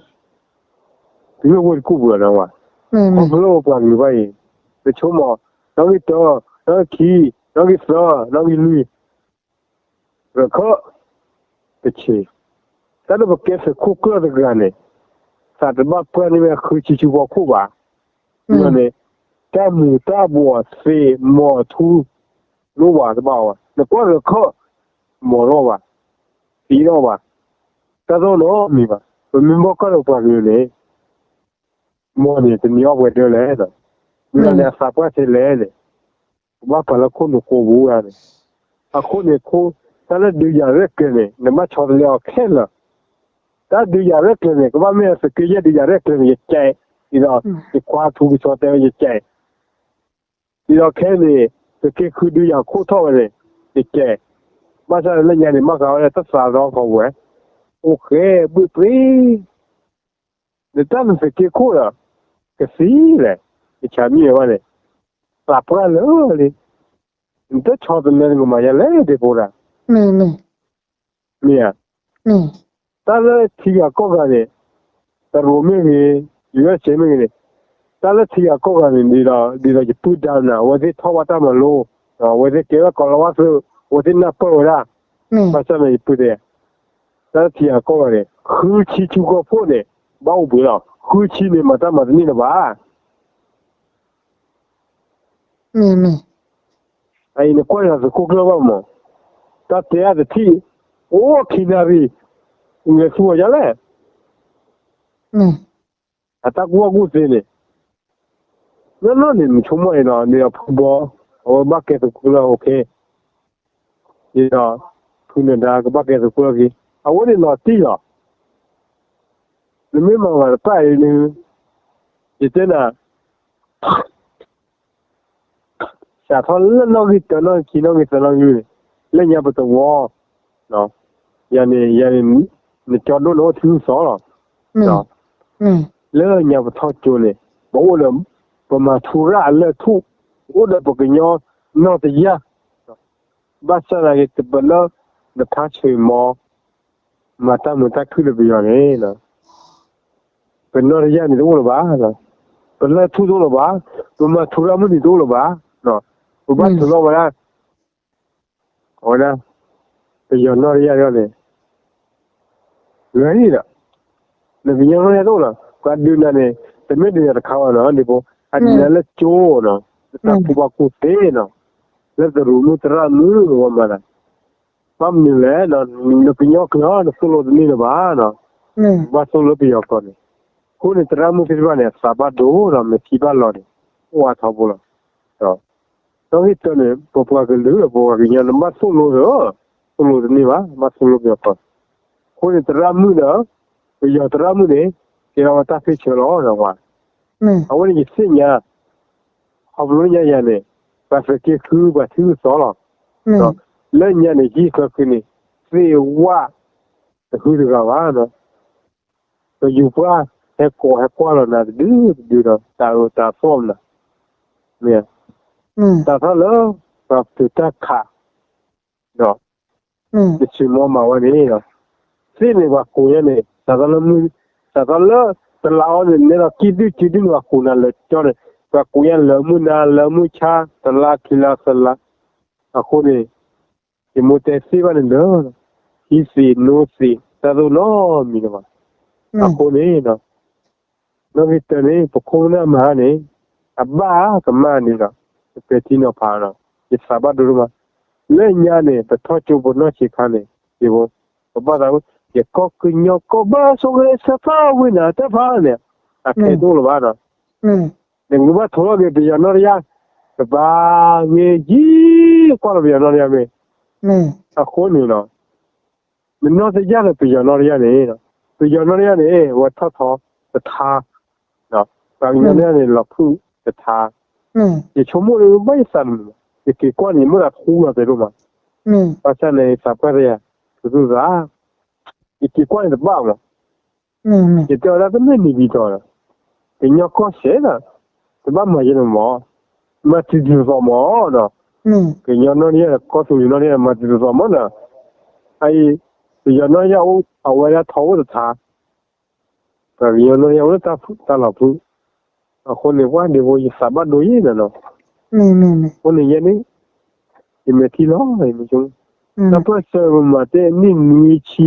ဂ့ၢ်ဝဲတကူၣ်ပှၤလီၤဝဲ, ခီဖျိလၢပှၤကလုာ်ဘၣ်အံၤ ပဆိကမိၣ် နီၣ်ဂံၢ်တၢ နီၣ်ဂံၢ်ခံ နီၣ်ဂံၢ်သၢ နီၣ်ဂံၢ်လွံၢ် ရခၢၣ် တဆံး, တၢ်လၢပကဲသုးခိၣ်ကျၢၢ်တဂၤန့ၣ်, သးတဘၣ်ပှၢ်န့ၢ်ဝဲဃုဆံဆူဖီခိၣ်ဘၣ်. န့ၣ် တၢ်မူၤတၢ်ဘှီးသ့ၣ်မီၤထူ လိၣ်ဘၣ်တဘၣ်အီၤဘၣ်. နကွၢ်လၢခၢၣ် မီၤလီၤဘၣ်, သံလီၤဘၣ်, တၢ်သိၣ်နီတမံၤဘၣ်. ပမ့ၢ်ဘၣ်ကွၢ်လၢပှၤကလုာ်န့ၣ် မီၤန့ၣ် တမံၤအီၣ်ပှဲၤဒၢလဲၣ်, မ့ၢ်လီၤန့ၣ် အသးပှၢ်ထဲလဲၣ်န့ၣ် ကဘၣ်ပာ်လၢခိၣ်နူာ်ကိးပူၤဧါန့ၣ်. အဃိန့ၣ် တၢ်လၢဒုးယၤရဲၣ်ကျဲၤန့ၣ် နဘၣ်ဆီတလဲအီၤခဲလၢာ်. တၢ်ဒုးယၤရဲၣ်ကျဲၤန့ၣ် ကဘၣ်မ့ၢ်သုးက့ယဲၢ်ဒုးယၤရဲၣ်ကျဲၤန့ၣ် ယကဲး, ဒ်သိး ယခွါထူကဆီတဲဝဲယကဲး, ဒ်သိးခဲအံၤန့ၣ် သုးက့ဃုဒုးယၤခိၣ်ထီၣ်ဝဲန့ၣ် ယကဲး, ဘၣ်ဆၣ်လၢညါန့ၣ် ဘၣ်ဃးဝဲလၢတၢ်သးဒီဖီဝဲ, အိၣ်ဃဲဘှ့ၣ်ပြ့ နတၢ်နသုးက့ခိၣ်ဒီး ကသံလဲၣ်, ယဆၢမံၤဝဲဘၣ်န့ၣ် သးပှၢ်လၢာ်လံ, နတဆီတလဲနကမၤယၤလဲၣ်ဒ့ဖိတၢ်, မ့ၢ်ဧါ, တၢ်လၢထံဂၤကီၢ်ဂၤန့ၣ် တရူးမ့ၢ်ဂ့ၤ, ယူၤအ့ၣ်စ့မ့ၢ်ဂ့ၤန့ၣ် တၢ်လၢထံဂၤကီၢ်ဂၤန့ၣ် ဒ်သိး ဒ်သိးယပုၢ်ဒါနၤ အဝဲသ့ၣ်ထီၣ်ဘၣ်တၢ်မၤလိ, အဝဲသ့ၣ်ကဲဝဲကီၤလၤဝါသုး, အဝဲသ့ၣ်နၢ်ပၢၢ်ဝဲဒၣ်, ဘၣ်ဆၣ်န့ၣ်ယပုၢ်တဲ တၢ်လၢထံဂၤကီၢ်ဂၤန့ၣ် ဃုဆံဆူကီၢ်ခိၣ်န့ၣ် ဘၣ်အိၣ်ဘှံးလီၤ. ဃုဆံန့ၣ် မၤတၢ်မၤတန့ၢ်လၢၤဘၣ်. အံၤနကွၢ်ယၤသုးခိၣ်ကျၢၢ်ဘၣ်မး, တၢ်တဲအါတထံၣ်, အိၣ်ခံနၣ်ရံၣ်, လဲၤဆူအီၤယါလဲၣ်. အတၢ်ကူၣ်ဘၣ်ကူၣ်သ့န့ၣ်, နီၢ်နီၢ်န့ၣ် နဆိကမိၣ်အံၤနီၤ ဒ်ဒီးဖုဘီ, အဝဲဘၣ်ကဲသုးခိၣ်ကျၢၢ် okay, ဒ်ဒီး ဖုနဒါကဘၣ်ကဲသုးခိၣ်ကျၢၢ်က့ၤ, အဝဲန့ၣ်လီၤတံၢ်လီၤ. နမ့ၢ်မၤမၤတပၣ်အံၤန့ၣ်, ယတဲနၤ စးထီၣ်လၢနီၣ်ဂံၢ်တၢ နီၣ်ဂံၢ်ခံ နီၣ်ဂံၢ်သၢ နီၣ်ဂံၢ်န့ၣ်, လၢညါပတဝီ, ယၤန့ၣ် ယၤန့ၣ် နကၠီဒိၣ်န့ၣ်အိၣ်ထံဂုၢ်သီလီၤ. လၢညါပထီၣ်ကၠိန့ၣ် ပအိၣ်ဒီး ပမၤထူရၣ်အလၢၢ်ထူၣ်, ပအိၣ်ဒီးပကညီနီၢ်တယၢ်, ဘၣ်ဆၣ်သနာ်က့ တပလၢ နဖါဆံးမီ မၤတၢ်မုာ်တၢ်ခုၣ်လၢပယီၤန့ၣ် ပနီၢ်တယၢ်န့ၣ်တအိၣ်လၢၤဘၣ်, ပလၢၢ်ထူၣ်တအိၣ်လၢၤဘၣ်, ပမၤထူရၣ်မုၢ်နံၤတအိၣ်လၢၤဘၣ်, ပဘၣ်ထုးလီၤဝဲဒၣ်, အဝဲဒၣ် ပယီၤနီၢ်တယၢ်န့ၣ်, ဂၤန့ၣ်ဒီး နကညီနီၢ်တယၢ်တအိၣ်လီၤ, ပှၤဒုးနၤန့ၣ် တမ့ၢ်ဒုးနၤတခါဘၣ်နီၤ, ဒ်ဖိ အဒုးနၤလၢကၠိနီၤ, လၢတၢ်ကူၣ်ဘၣ်ကူၣ်သ့နီၤ, လၢတရူးမုၢ်သရၣ်မုၢ်ဝဲမၤနၤ ဘၣ်မနုၤလဲၣ်, နကညီကျိာ် နသိၣ်လိတန့ၢ်လၢၤဘၣ်နီၤ, ဘၣ်သိၣ်လိပယီၤကျိာ်န့ၣ်, အဃိန့ၣ် သရၣ်မုၣ်သ့ၣ်တဖၣ်န့ၣ် အသးဘၣ်ဒိဒီး မဲာ်ထံဘၣ်လီၤန့ၣ် အိၣ်အါထီဘိလီၤ. ဒီး နီၣ်ဂံၢ်တၢန့ၣ် ပပှၤကလုာ် ပပှၤကညီန့ၣ် ဘၣ်သိၣ်လိဒီး သိၣ်လိတန့ၢ်ဘၣ်, ဘၣ်သိၣ်လိပယီၤကျိာ်, အဃိန့ၣ် သရၣ်မုၣ်ဒီး ပယီၤသရၣ်မုၣ်န့ၣ် ကဲထီၣ်ဝဲတၢ်ဖ့ၣ်ဆၢလီၤ. အဝဲန့ၣ်ယသ့ၣ်ညါ ခီဖျိလၢညါယၤန့ၣ် ပှၤသုးက့ဃု ပှၤထံဂုၢ်သီလီၤ. ဒီးလၢညါန့ၣ် ဟံၣ်ချၢဃုန့ၣ် သ့ၣ်ဝၣ်တဂုၤတဂၤဘၣ်, ပယူၤပှၢ်ဟဲကိးဟဲကွၢ်လီၤနၤတဒုတဒုဒီး တၢ်အၢတၢ်သီၣ်မနၤ, မ့ၢ် စးထီၣ်လၢ ပှၤပတုာ်တၢ်ခး ဒီး ယဆိကမိၣ်မၤဝဲန့ၣ်ဒီး သ့ၣ်န့ၣ်ပှၤကိးညါန့ၣ် စးထီၣ်လၢမုၢ် စးထီၣ်လၢ တလါအီၤန့ၣ် နဲဒီးကံၢ်ဒုၣ်ကံၢ်ဒုၣ်န့ၣ် ပှၤကိးနၤလၢကၠီန့ၣ် ပှၤကိးညါလၢမုၢ်နၤ လၢမုၢ်ဆါ တလါခံလါသၢလါ, အဃိန့ၣ် ယမိၢ်တဲသ့ၣ်ဘၣ်န့ၣ်လၢ ဟံးသ့ၣ်နိသ့ၣ် တၢ်သိၣ်နီတမံၤလၢၤဘၣ်. အဃိန့ၣ် နီၣ်ဂံၢ်တၢန့ၣ် ပခိၣ်ပနၢ်မၤန့ၣ် အဘၣ်ကမၣ်န့ၣ်ဒီး ပပဲာ်ထံနီၤဖးဒီး ယသးဘၣ်ဒိဒိၣ်မး, လၢညါန့ၣ် ပထီၣ်ကၠိပနီၢ်ဆံးခါန့ၣ် ယ ပဘၣ်သး ယကီၢ်ကညီကီၢ်ဘၣ်ဆိၣ်ဂ့ၤဆၢဖးဝ့ၢ်နၤတၢ်ဖးန့ၣ် အခဲတအိၣ်လၢၤဘၣ်ဒီး နကဘၣ်ထိးလီၤက့ၤပယီၤနီၢ်တယၢ်, ကဘၣ်ဂ့ၤယံၤကွၢ်လီၤပယီၤနီၢ်တယၢ်မ့ၢ်, အဃိန့ၣ်ဒီး နနီၢ်တယၢ်ဒီးပယီၤနီၢ်တယၢ်န့ၣ်, ပယီၤနီၢ်တယၢ်န့ၣ် ဝဲထီၣ်ထီတထါ, ပှၤကညီနီၢ်တယၢ်န့ၣ် လီၤဖုၣ်တထါ, ယဆိကမိၣ်လၢဘၣ်ယသးတမုာ်ဘၣ်, ယက့ၤကွၢ်န့ၣ် ယမိၢ်သးထူလီၤတဲဒိၣ်မး, ဘၣ်ဆၣ်န့ၣ် ယသးပှၢ်တယၤ ထူသူၣ်သး ယက့ၤကွၢ်န့ၣ်တဘၣ်မး, ယတဲဝဲဒၣ်တမ့ၢ်နံၤဒ်သိးဒီး ကညီကီၢ်စဲၣ်ဒီး တဘၣ်မၤယဲန့ၣ်မး, မၤတုၤတုၤသိးသိးမးဒီး ကညီနီၢ်တယၢ်ဒီးကီၢ်သူလ့ၤနီၢ်တယၢ်ဒီး မၤတုၤတုၤသိးသိးမးဒီး အအံၤ ပယီၤနီၢ်တယၢ်အိၣ် အဝဲဒၣ်ထီအိၣ်တထါ, ပှၤကညီနီၢ်တယၢ်အိၣ်လၢတၢ်ဖုၣ်တၢ်လီၤဖုၣ်, အဃိန့ၣ် ပှၤဒ့ဖိယသးဘၣ်ဒိယဲၢ်နီၤနီၤ, အဃိန့ၣ်ယဲန့ၣ် ယမဲာ်ထံလီၤ, တၢ်ပၢၢ်ဆၢပမၤတဲနံၣ်နွံဆံ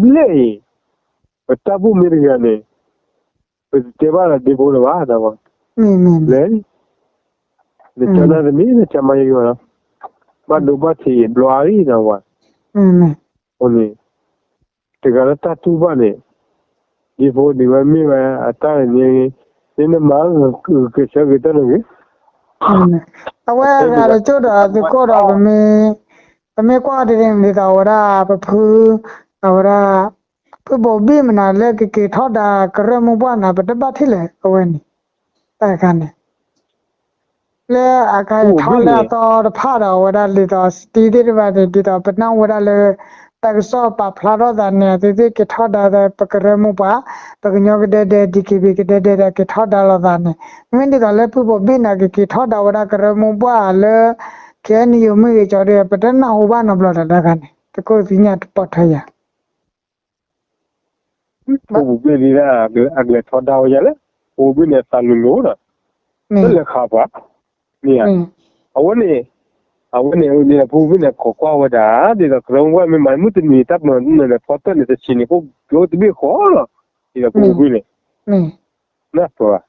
ဘျဲၣ်အံၤ ပတၢ်ဘူၣ်မ့ၢ်တဂၤန့ၣ် ပတတဲဘၣ်ဒီးဒ့ဖိလၢၤဘၣ် နဝၤ, လဲၤ, နကၠီနၤတမံၤ နကၠီမၤယံၤယံၤလီၤ, ဘၣ်ဒိဘၣ်ထံးဘျီအံၤ နဝၤ, အဃိန့ၣ် တဂၤလၢတၢ်တူၢ်ဘၣ်န့ၣ်, ဒ့ဖိဒ်ဝဲမ့ၢ်ဝဲအတၢ်န့ၣ်, နမၤဂ့ၤကဆၢဂ့ၤတၢ်န့ၣ်ဂ့ၤ, အဝဲအဂၤတကၠိၢ်ဒီးသုးခိၣ်ဒီး ပမ့ၢ်ကွၢ်ဒ်န့ၣ်ဒ်သိးအဝဲဒၣ်ပဖု, အဝဲဒၣ် ဖုဘိးဘံၣ်မနုၤလၢကက့ၤထီဒါကရၢမိၢ်ပှၢ်နၤ ပတဘၣ်ထံၣ်လဲၣ် အဝဲန့ၣ်, တၢ်တခါန့ၣ် လၢအကါအံၤထီၣ်လၢအသီတဖၣ်ဒီး အဝဲဒၣ်ဒ်သိး စတံသ့ၣ်တဖၣ်န့ၣ် ဒ်သိးပနၢ်ဟူဝဲဒၣ်လၢ တၢ်ကစီၣ်ပာ်ဖျါထီၣ်သးန့ၣ် အဝဲသ့ၣ်က့ၤထီဒါပကရၢမိၢ်ပှၢ်, ပကညီကဒဲဒဲ ဒံက့ဘံၣ် ကဒဲဒဲဒီးက့ၤထီဒါလိာ်သးန့ၣ်, မ့မ့ၢ်ဒ်သိးလၢဖုဘိးဘံၣ်န့ၣ် ကက့ၤထီဒါဝဲဒၣ်ကရၢမိၢ်ပှၢ်လၢ ခဲအံၤန့ၣ် ယိၤမုၢ်ဂ့ၤကၠီဒီး ပတနၢ်ဟူဘၣ်နီတဘျီဒီး တၢ်တခါန့ၣ် သုးခိၣ်သ့ၣ်ညါတပီၢ်ထွဲယၤ ဖုဘိးဘံၣ်ဒ်ဒၣ် အကလဲၤထီဒါဝဲဒၣ်လၢ ဖုဘိးဘံၣ်န့ၣ် အသးလိၤလိၤဒီး တလဲၤခးပှၤ, မ့ၢ်ဧါ, အဝဲန့ၣ်, အဝဲန့ၣ် ဖုဘိးဘံၣ်န့ၣ် ခိးကွၢ်ဝဲဒၣ် ဒ်သိးကရၢမိၢ်ပှၢ်မ့ၢ်မၤ မုၢ်တနံၤတၢ်ပနီၣ်န့ၣ် ဖီတၢၣ်န့ၣ် တဆံးန့ၣ် ကအိၣ်တဘ့ၣ်ဃီလီၤ, ဒ်သိးဖုဘိးဘံၣ်န့ၣ် နၢ်ပၢၢ်ဘၣ်,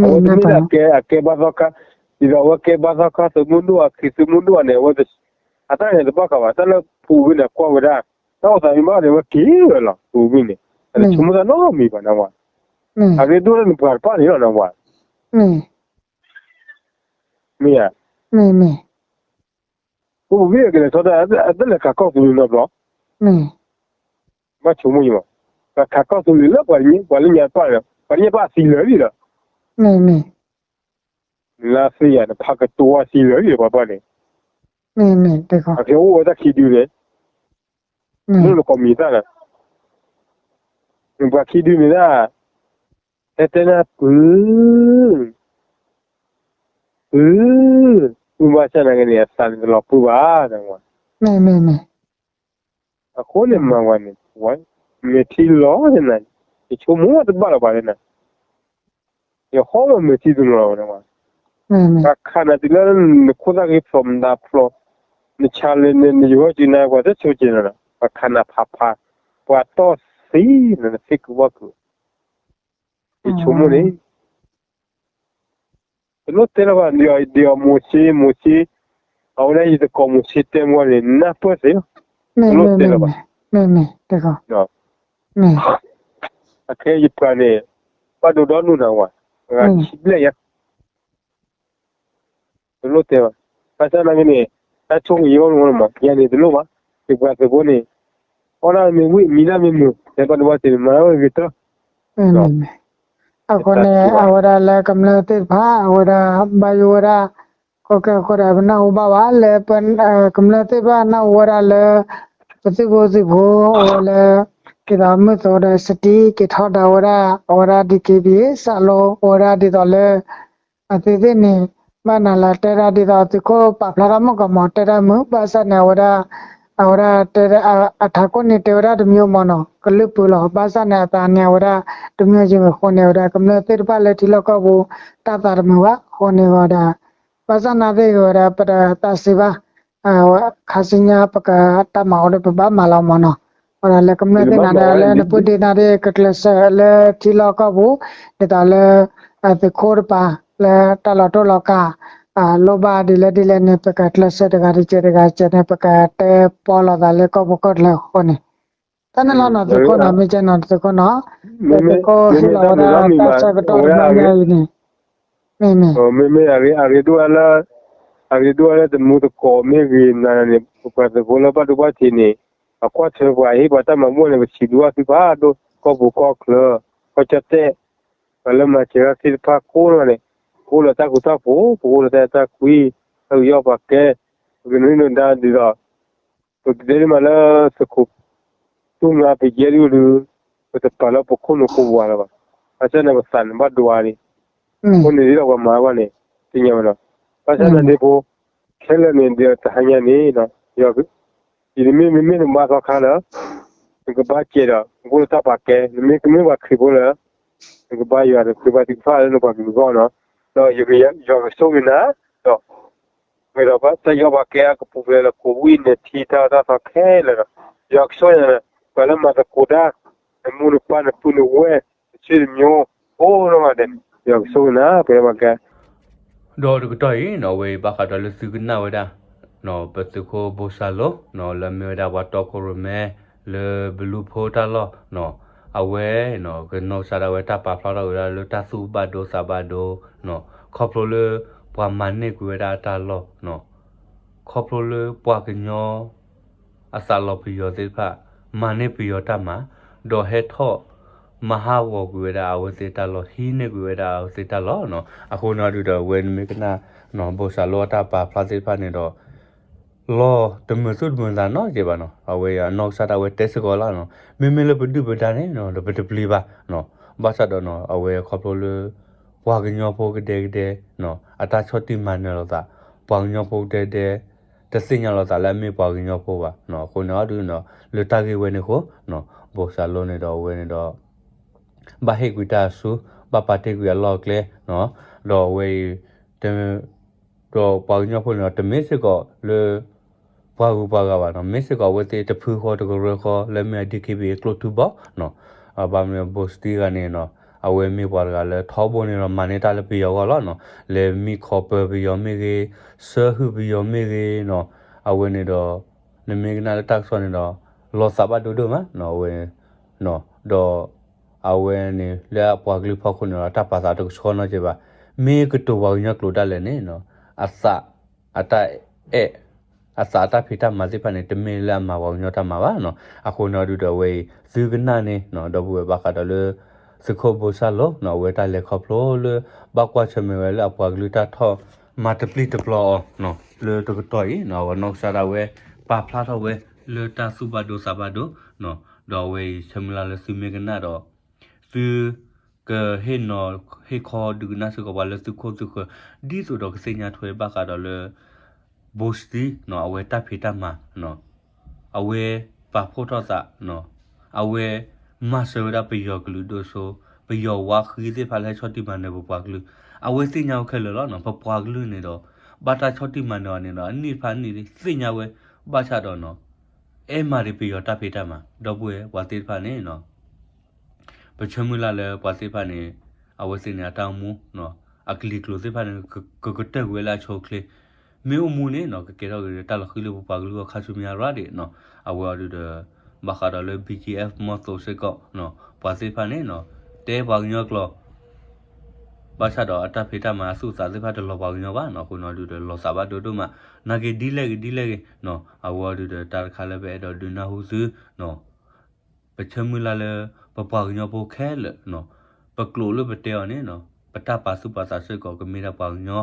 အဝဲတမ့ၢ်ဒၣ်ကဲအကဲဘါသီခါ, ဒ်သိးအဝဲကဲဘါသီခါ သုးမုၢ်ဒိၣ်အခံ သုးမုၢ်ဒိၣ်အန့ၣ် အဝဲ အတၢ်န့ၣ်တဘၣ်ဃးဘၣ်, တၢ်လၢဖုဘိးဘံၣ်န့ၣ် ကွၢ်ဝဲဒၣ် တၢ်အိၣ်သးမ့ၢ်ဘၣ်န့ၣ် အဝဲက့ၤဝဲလီၤ, ဖုဘိးဘံၣ်န့ၣ် အတဆိကမိၣ်တၢ်နီတမံၤဘၣ်နဝၤ, အရ့ဒိၣ်လၢနပှၤတဖၣ်န့ၣ်လီၤနဝၤ, မ့ၢ်ဧါ, ဖုဘိးဘံၣ်ကလဲၤထီဒါ အတလဲၤခးကီၢ်သူလ့ၤနီတဘျီ ဘၣ်ဆိကမိၣ်ယံၤမး, ပှၤခးကီၢ်သူလ့ၤလၢပှၤလၢညါတဖၣ်န့ၣ် ပှၤလၢညါတဖၣ်အသံလၢာ်လံဒီး, လၢသ့ၣ်ယၤ နဖးကတိၤအသံလၢာ်လံဒီး ပှၤဘၣ်န့ၣ်, အကဲအိၣ်ဝဲတၢ်ခံဒုန့ၣ်, မ့ၢ်နကိးမံၤသၣ်လၢ, နပှၤခံဒုန့ၣ်ဒၣ်, တဲတဲနၢ်ပၢၢ် အ, ပုၢ်ဘၣ်ဆၣ်နာ်က့န့ၣ် အသးန့ၣ်တလီၤပှီၢ်ဘၣ်, အဃိန့ၣ်မၤဝဲန့ၣ်, မဲာ်ထံလီၤန့ၣ်, ယဆိကမိၣ်တဘၣ်လီၤဘၣ်န့ၣ်, ယဟီမ့ၢ်မဲာ်ထံတနီၤလီၤဝဲန့ၣ်, ပှၤခးနၤတုၤလၢနခိၣ်သၣ်ဂ့ၤဖျိးမတၤဖျိး, နဆါလၢနယဝဲကနၤပှၤတဆိကဲနီၤ, ပှၤခးနၤဖးဖး, ပှၤတီၢ်သံနၤ နသ့ၣ်ကူဘၣ်ကူ, ယဆိကမိၣ်န့ၣ် တလိၣ်တဲလၢၤဘၣ်, ဒ်အမိၤၡ့, မိၤၡ့, အဝဲဒၣ်ယတကိးမိၤၡ့တဲမ့ၢ်န့ၣ် နၢ်ပၢၢ်သ့လီၤ, တလိၣ်တဲလၢၤဘၣ်, အခဲယပှၤန့ၣ်, ဘၣ်ဒိဒီနုာ်နၤဝဲ, ပှၤဆံဘျဲၣ်ယါ တလိၣ်တဲဘၣ်, ဘၣ်ဆၣ်နာ်က့န့ၣ်, တၢ်ဆိၣ်ဂ့ၤယိၣ်န့ၣ်မး ယၤန့ၣ်တလိၣ်ဘၣ်, ယပှၤသုးဖိန့ၣ်, အီၣ်ဒၣ်မ့ၢ်ဝံၣ် မံဒၣ်မ့ၢ်မုာ် တဲဘၣ်ဒိဘၣ်ထံးန့ၣ် မၤဒၣ်ဝဲဂ့ၤတၢၢ်, အဃိန့ၣ် အဝဲဒၣ်လၢကမျၢၢ်သ့ၣ်တဖၣ် အဝဲဒၣ်ဘၣ်ယိၣ်ဝဲဒၣ်, ကီကဲအဃိဒီး ပနၢ်ဟူဘၣ်ဝဲလၢ ကမျၢၢ်သ့ၣ်တဖၣ်နၢ်ဟူဝဲဒၣ်လၢ ပသုးဖိသုးဖိ အဝဲလၢ ဒ်သိးမုၢ်သိးဒီးစတံက့ၤထီဒါဝဲဒၣ် အဝဲဒၣ် ဒံက့ဘံၣ် စးလိ အဝဲဒၣ်ဒ်သိးလၢ အသုသ့ၣ်န့ၣ် ဘၣ်နၤလၢတဲဒၣ်ဒ်သိးသုးခိၣ်ပာ်ဖျါထီၣ်မုၢ်ကီးမး တဲဒၣ်မုာ် ဘၣ်ဆၣ်န့ၣ် အဝဲဒၣ်, အဝဲဒၣ်တဲဒၣ် အထးခိၣ်န့ၣ်တဲဝဲဒၣ်တမံၤမးနီၤ ကလုၢ်ပူၤလီၤ ဘၣ်ဆၣ်န့ၣ် အသးန့ၣ် အဝဲဒၣ်တမံၤယံၤအဃိန့ၣ် အဝဲဒၣ်ကမျၢၢ်သ့ၣ်တဖၣ်လၢထံလီၢ်ကီၢ်ပူၤ တၢ်သးတမုာ်ဘၣ် အဃိန့ၣ်ဝဲဒၣ် ဘၣ်ဆၣ်နာ်သ့ၣ်ဂ့ၤဝဲဒၣ် ပတသးစံးဘၣ် ခါဆူညါပကတၢ်မၤအီၤဒီး ပဘၣ်မၤလီၤမးနီၤ, ဝဲဒၣ်လၢကမျၢၢ်သ့ၣ်နၤဒၣ်လၢနပုၢ်ဒ့နၤဒၣ် ကကျဲးစၢးလၢထံလီၢ်ကီၢ်ပူၤ ဒ်သိးလၢ သုးခိၣ်တပၤ လၢတၢ်လီၤတိၢ်လီၤကး လိၣ်ဘၣ်ဒ်လဲၣ်ဒ်လဲၣ်န့ၣ် ပကကျဲးစၢးတဂၤတကဲးတဂၤတကဲးန့ၣ် ပကတဲပီလိာ်သးလၢကီၢ်ပူၤကီၢ်ချၢအဃိန့ၣ် တၢ်န့ၣ်လီၤနီၤ သုးခိၣ်နီၤ မ့ၢ်ကဲနီၤ သုးခိၣ်နီၤ သုးခိၣ်ဟ့ၣ်လီၤဝဲဒၣ်တၢ်ဆၢကတီၢ်တဘျီညါအံၤန့ၣ် မ့ၢ်မ့ၢ် မ့မ့ၢ်အရ့ဒိၣ်ဝဲလၢ အရ့ဒိၣ်ဝဲလၢတမူတကိးမ့ၢ်ဂ့ၤနၤန့ၣ် ပပှၤသုးဖိလၢဘၣ်ဒိဘၣ်ထံးန့ၣ် အကွၢ်ထွဲပှၤဟ့ၣ်ပှၤတၢ်မၤဘူၣ်န့ၣ် ပစံးဘျုးဘၣ်သုဖးဒိၣ် ကီၢ်ပူၤကီၢ်ချၢ ကီၢ်ကၠီၣ်တဲၣ် ပှၤလၢမၤစၢၤတၢ်သ့ၣ်တဖၣ်ကိးဂၤဒဲး ပအိၣ်လၢတၢ်ဃူတၢ်ဖိး ပအိၣ်လၢတၢ်အဲၣ်တၢ်ကွံ တၢ်ကယီၣ်ပှၤကဲ ပကနုာ်လီၤဒါဒ်သိး ပကတဲဒ်မးလၢသုးခိၣ် တူၢ်ငါပယဲၢ်ဒုးဒုး ပတပာ်လၢပခိၣ်နူာ်ခိၣ်ပူၤလၢၤဘၣ်. ဘၣ်ဆၣ်န့ၣ်ပသးန့ၣ်ဘၣ်ဒိအါဒံး, အဃိန့ၣ်ဒ်သိးပှၤမၤဘၣ်န့ၣ် သ့ၣ်ညါဝဲလီၤ. ဘၣ်ဆၣ်န့ၣ်ဒ်ဖိ ခဲလၢာ်န့ၣ်ဒီးတဟါညါန့ၣ် ယမ့ၢ်မ့မ့ၢ်နဘါသီခါလၢ နကဘၣ်စဲးဒီး နကအိၣ်လၢတၢ်ပာ်ကဲ နမ့ၢ်ကမ့ၢ်ပှၤခရံာ်ဖိလၢ နကဘါယွၤနဃ့ဘါထုကဖၣ်လၢနပှၤကလုာ်အဂီၢ်နီၤ, ဒီးယွၤကဆိၣ်ဂ့ၤနၤ ဒီး ဝဲဒီးတၢ်ယီၣ်ပှၤကဲအကပူၤဖျဲးလၢ ကိးဝံၣ်နဲၣ်ထံတၢ်အၢတၢ်သီခဲလၢာ်ဒီး ယွၤကဆိၣ်ဂ့ၤနၤ ပှၤလၢမၤသကိးတၢ် နမိၢ်နပၢ်နပုၢ်နဝဲၢ် နဆွေနမျိုး အိၣ်နီၢ်ဂၤဒဲး, ယွၤကဆိၣ်ဂ့ၤနၤ ပှဲၤဘၣ်ကဲ ဒီးတကတီၢ်အံၤနီၤ အဝဲအံၤဘၣ်ဃးဒီးလၢသုကနၣ်ဝဲဒၣ် ပသုးခိၣ်ဘိၣ်စၢ်လိနီၤ လၢအမ့ၢ်ဝဲဒၣ်ပှၤတီခိၣ်ရိၣ်မဲ လၢဘလူးဖိတၢ်လီၢ်နီၤ အဝဲနီၤ ကနီၢ်ကစၢ်ဒၣ်ဝဲတၢ်ပာ်ဖျါထီၣ်ဝဲဒၣ်လၢတၢ်သူၣ်ဘၣ်ဒိသးဘၣ်ဒိနီၤ ခီဖျိလၢပှၤမၤန့ၢ်ကွံာ်ဝဲဒၣ်အတၢ်လီၢ်နီၤ ခီဖျိလၢပှၤကညီ အသးလီၤပယီၤသ့ၣ်တဖၣ် မၤန့ၢ်ပယီၤတၢ်မၤ, ဒီးဟဲထီၣ်မၤဟးဂီၤကွံာ်ဝဲဒၣ်အဝဲသ့ၣ်တၢ်လီၢ် ဟံးန့ၢ်ကွံာ်ဝဲဒၣ်အဝဲသ့ၣ်တၢ်လီၢ်နီၤ. အဃိန့ၣ်အဒုဒီး အဝဲနမ့ၢ်ကနၣ် ဘိၣ်စၢ်လိအတၢ်ပာ်ဖျါသ့ၣ်တဖၣ်န့ၣ်ဒီး လီၤတမုာ်သူၣ်တမုာ်သးနီတစဲးဘၣ်နီၤ. အဝဲအနီၢ်ကစၢ်ဒၣ်ဝဲတဲစ့ၢ်ကီးလီၤနီၤ. မ့မ့ၢ်လၢပဒုၣ်ပဒါန့ၣ်နီၤ ဒီးပတပျံၤဘၣ်နီၤ. ဘၣ်ဆၣ်ဒီးနီၤ အဝဲခီဖျိလၢ ပှၤကညီဖိကဒဲကဒဲနီၤ အတၢ်ဆီၣ်တံၢ်မၤနၢၤလိာ်သး, ပှၤကညီဖိကဒဲကဒဲ တသ့ၣ်ညါလိာ်သးလၢအမ့ၢ်ပှၤကညီဖိဘၣ်နီၤ. အဃိန့ၣ်အဒုနီၤ လၢတၢ်ဂ့ၢ်ဝဲန့ၣ်အဃိနီၤ ဘိၣ်စၢ်လိန့ၣ်ဒီးအဝဲန့ၣ်ဒီး ဘၣ်ဟ့ၣ်ကွံာ်တၢ်အစူၢ် ဘၣ်ပာ်တ့ၢ်ကွံာ်အလီၢ်အကျဲနီၤ. ဒီးအဝဲအံၤ ဒီးပှၤကညီဖိန့ၣ်ဒီး တမ့ၢ်စ့ၢ်ကီးလၢ ပှၤဂုၤပှၤဂၤဘၣ်နီၤ, မ့ၢ်စ့ၢ်ကီးအဝဲသ့ၣ်တဖုဃီတကရၢဃီ လၢမ့ၢ်အ DKBA ကျိၣ်ထူဘီနီၤ. ဘၣ်မနုၤဘိၣ်စတံဂၤန့ၣ်နီၤ အဝဲမ့ၢ်ပှၤတဂၤလၢထီဘိန့ၣ်ဒီး မၤန့ၢ်တၢ်လၢပယီၤအဂီၢ်လီၤနီၤ. လဲၤမံခီပၢၤပယီၤမ့ၢ်ဂ့ၤ, ဆှၢဟုၣ်ပယီၤမ့ၢ်ဂ့ၤနီၤ. အဝဲန့ၣ်ဒီး နမ့ၢ်ကနၣ်လၢတၢ်ကစီၣ်န့ၣ်ဒီး လီၤသးဘၣ်ဒိဒိၣ်မးနီၤ အဝဲ ဒီး အဝဲန့ၣ် လၢအပှၤကလုာ်ဖီခိၣ်န့ၣ်ဒီး တၢ်ပာ်သးတကဆှီနီတစဲးဘၣ်. မ့ၢ်ကတိၤပှၤကညီကျိာ်ဒၣ်လဲာ်န့ၣ်နီၤ အသး အတၢ်အဲၣ် အသးအတၢ်ဖံးတၢ်မၤသ့ၣ်တဖၣ်န့ၣ် တမ့ၢ်လၢအမၤပှၤကညီတၢ်မၤဘၣ်နီၤ. အဃိန့ၣ်အဒုဒီးအဝဲအံၤ သုကနၣ်န့ၣ်နီၤ ဒီပုၢ်ဝဲၢ်ဘၣ်ဃးဒီးလၢ သုးခိၣ်ဘိၣ်စၢ်လိနီၤ အဝဲတၢ်လဲၤခီဖျိလၢ ဘၣ်ကွၢ်ဆၢၣ်မဲာ်ဝဲလၢအပှၤကလုာ်တၢ်ထီၣ်မၤတပျံၤတပျီၤအီၤနီၤ လၢတကတီၢ်အံၤနီၤ အဝဲနီၢ်ကစၢ်ဒၣ်ဝဲ ပာ်ဖျါထီၣ်ဝဲလၢတၢ်သူၣ်ဘၣ်ဒိသးဘၣ်ဒိနီၤ. ဒီးအဝဲအံၤဆၢမုၢ်လၢ်လၢသုမ့ၢ်ကနၣ်ဒီး သုကဟ့ၣ်နီၤဟ့ၣ်ခီဒုးကနၣ်စ့ၢ်ကီးပှၤလၢသုခိၣ်သုဃၢၤ ဒ်သိးဒီးကသ့ၣ်ညါထွဲဘၣ်ဃးဒီးလၢ ဘိၣ်စတံနီၤ အဝဲတၢ်ဖံးတၢ်မၤနီၤ အဝဲပာ်ဖှိၣ်ထီၣ်သးနီၤ အဝဲမၤစၢၤဝဲဒၣ်ပယီၤကလုာ်ဒိၣ်စိ ပယီၤဝါဃံသ့ၣ်တဖၣ်လၢဟဲဆီၣ်တံၢ်မၤနၢၤပပှၤကလုာ် အဝဲသ့ၣ်ညါဝဲခဲလၢာ်လီၤနီၤ. ပပှၤကလုာ်န့ၣ်ဒီး ဘၣ်တၢ်ဆီၣ်တံၢ်မၤနၢၤအီၤန့ၣ်ဒီး အနံၣ်တဖၣ်အနံၣ်သ့ၣ်ညါဝဲ ဘၣ်ဆၣ်ဒီးနီၤ အဲၣ်မၤဒံးပယီၤတၢ်ဖံးတၢ်မၤ ဒီပုၢ်ဝဲၢ်ပှၤသ့ၣ်တဖၣ်န့ၣ်နီၤ ပဆၢမုၢ်လၢ်လၢပှၤသ့ၣ်တဖၣ်န့ၣ် အဝဲသ့ၣ်န့ၣ် အတၢ်အိၣ်မူ အကလံၤကျိၤသ့ၣ်တဖၣ်န့ၣ် ကကတၢၢ်ကွံာ်ဝဲလၢအဆိအချ့ မ့ၢ်အိၣ်မူန့ၣ်နီၤ ကကဲထီၣ်က့ၤတၢ်လီၤဃံလၢပပှၤကလုာ်အဂီၢ်ခါဆူညါရၣ်ဒံးနီၤ. အဝဲအီၤဒုဒီး ဘၣ်ဃးဒီးလၢ BGF မီၢ်သိးစ့ၢ်ကီးနီၤ ပှၤသ့ၣ်တဖၣ်န့ၣ်နီၤ တဲပှၤကညီကျိာ် ဘၣ်ဆၣ်ဒီးအတၢ်ဖံးတၢ်မၤအသူၣ်အသးသ့ၣ်တဖၣ်တလီၤပှၤကညီဘၣ်နီၤ. အဃိန့ၣ်ဒုဒီး လီၤသးဘၣ်ဒိဒိၣ်မး နာ်က့ဒ်လဲၣ်ဂ့ၤဒ်လဲၣ်ဂ့ၤနီၤ. အဝဲအီၤဒုဒီး တၢ်တခါလၢပအဲၣ်ဒိးဒုးနၢ်ဟူသုနီၤ ပဆၢမုၢ်လၢ်လၢ ပပှၤကညီဖိခဲလၢာ်နီၤ ပကျိာ်လၢပတဲအီၤန့ၣ်နီၤ ပတၢ်ပာ်သူၣ်ပာ်သးစ့ၢ်ကီးကမ့ၢ်ဒၣ်ပှၤကညီ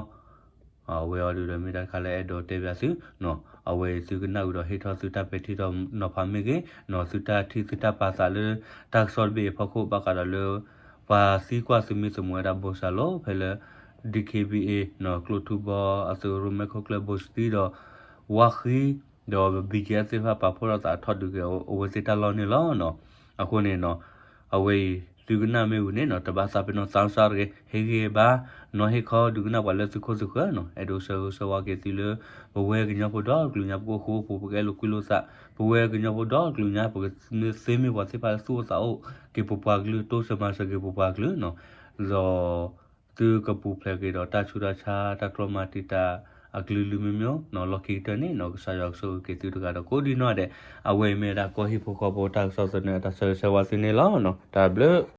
အဝဲအီၤဒုဒီးမ့ၢ်တၢ်တခါလၢအဲၣ်ဒိးတဲဘၣ်သုနီၤ. အဝဲအံၤသုကနၣ်ဝံၤဒီးဟ့ၣ်ထီၣ်သုတၢ်ပဲာ်ထံနီၤဖးမ့ၢ်ဂ့ၤနီၤ သုတၢ်ထံၣ်သုတၢ်ပာ်သးလၢ တၢ်ကစီၣ်တဘ့ၣ်အံၤအဖီခိၣ် ဘၣ်ဃးဒီးလၢ ပှၤသံကွၢ်သုမ့ၢ်သမူဝဲဒၣ်ဘိၣ်စၢ်လိ ဖဲလၢ DKBA နီၤ ကျိၣ်ထူဘီ အသုးရိၣ်မဲခိၣ်ကျၢၢ်ဘိၣ်စတံဒီး ဝါဃံ ဒီး BGF သ့ၣ်တဖၣ်ပာ်ဖှိၣ်ထီၣ်သးထီၣ်ဒုးက့ၤအဝဲသ့ၣ်တၢ်လီၢ်န့ၣ်လီၤနီၤ. အဃိန့ၣ်နီၤ အဝဲအံၤသုကနၣ်မ့ၢ်ဝံၤန့ၣ်နီၤ တဘၣ်သးပ့ၤနီၣ်သးစၢ်တဂ့ၤ ဟ့ၣ်ဂံၢ်ဘါနီၤ ဟ့ၣ်ခီဒုးကနၣ်ပှၤလၢသုခိၣ်သုဃၢၤနီၤ အဲၣ်ဒိးဆၢဂ့ၤဆၢဝါက့ၤသုလၢ ပဝဲကညီဖိဒီကလုာ်ညါ ပကအိၣ်ဃူအိၣ်ဖိး ပကအဲၣ်လိာ်ကွံလိာ်သး ပဝဲကညီဖိဒီကလုာ်ညါ ပကမ့ၢ်သ့မ့ၢ်ပှၤသ့ၣ်တဖၣ်လၢသူၣ်အိၣ်သးအိၣ်က့ၤပပှၤကလုာ် တိစၢၤမၤစၢၤက့ၤပပှၤကလုာ်နီၤ ဒီး သုကပူၤဖျဲးက့ၤဒီးတၢ်ဆူးတၢ်ဆါ တၢ်ကျီၢ်မၤတံာ်တာ် အကလုာ်လုာ်မံၤမံၤနီၤ လီၢ်ခံကတၢၢ်န့ၣ်နီၤ ကစၢ်ယွၤကဆိၣ်ဂ့ၤက့ၤသုတဂၤဒီးကိးဒံနီၢ်ဒဲး အဝဲအံၤမ့ၢ်ဝဲဒၣ်ကီၢ်ဟံၣ်ဖိဃီဖိတၢ်ကစီၣ်သန့အတၢ်ဆၢဂ့ၤဆၢဝါသုန့ၣ်လီၤ. တၢ်ဘျုး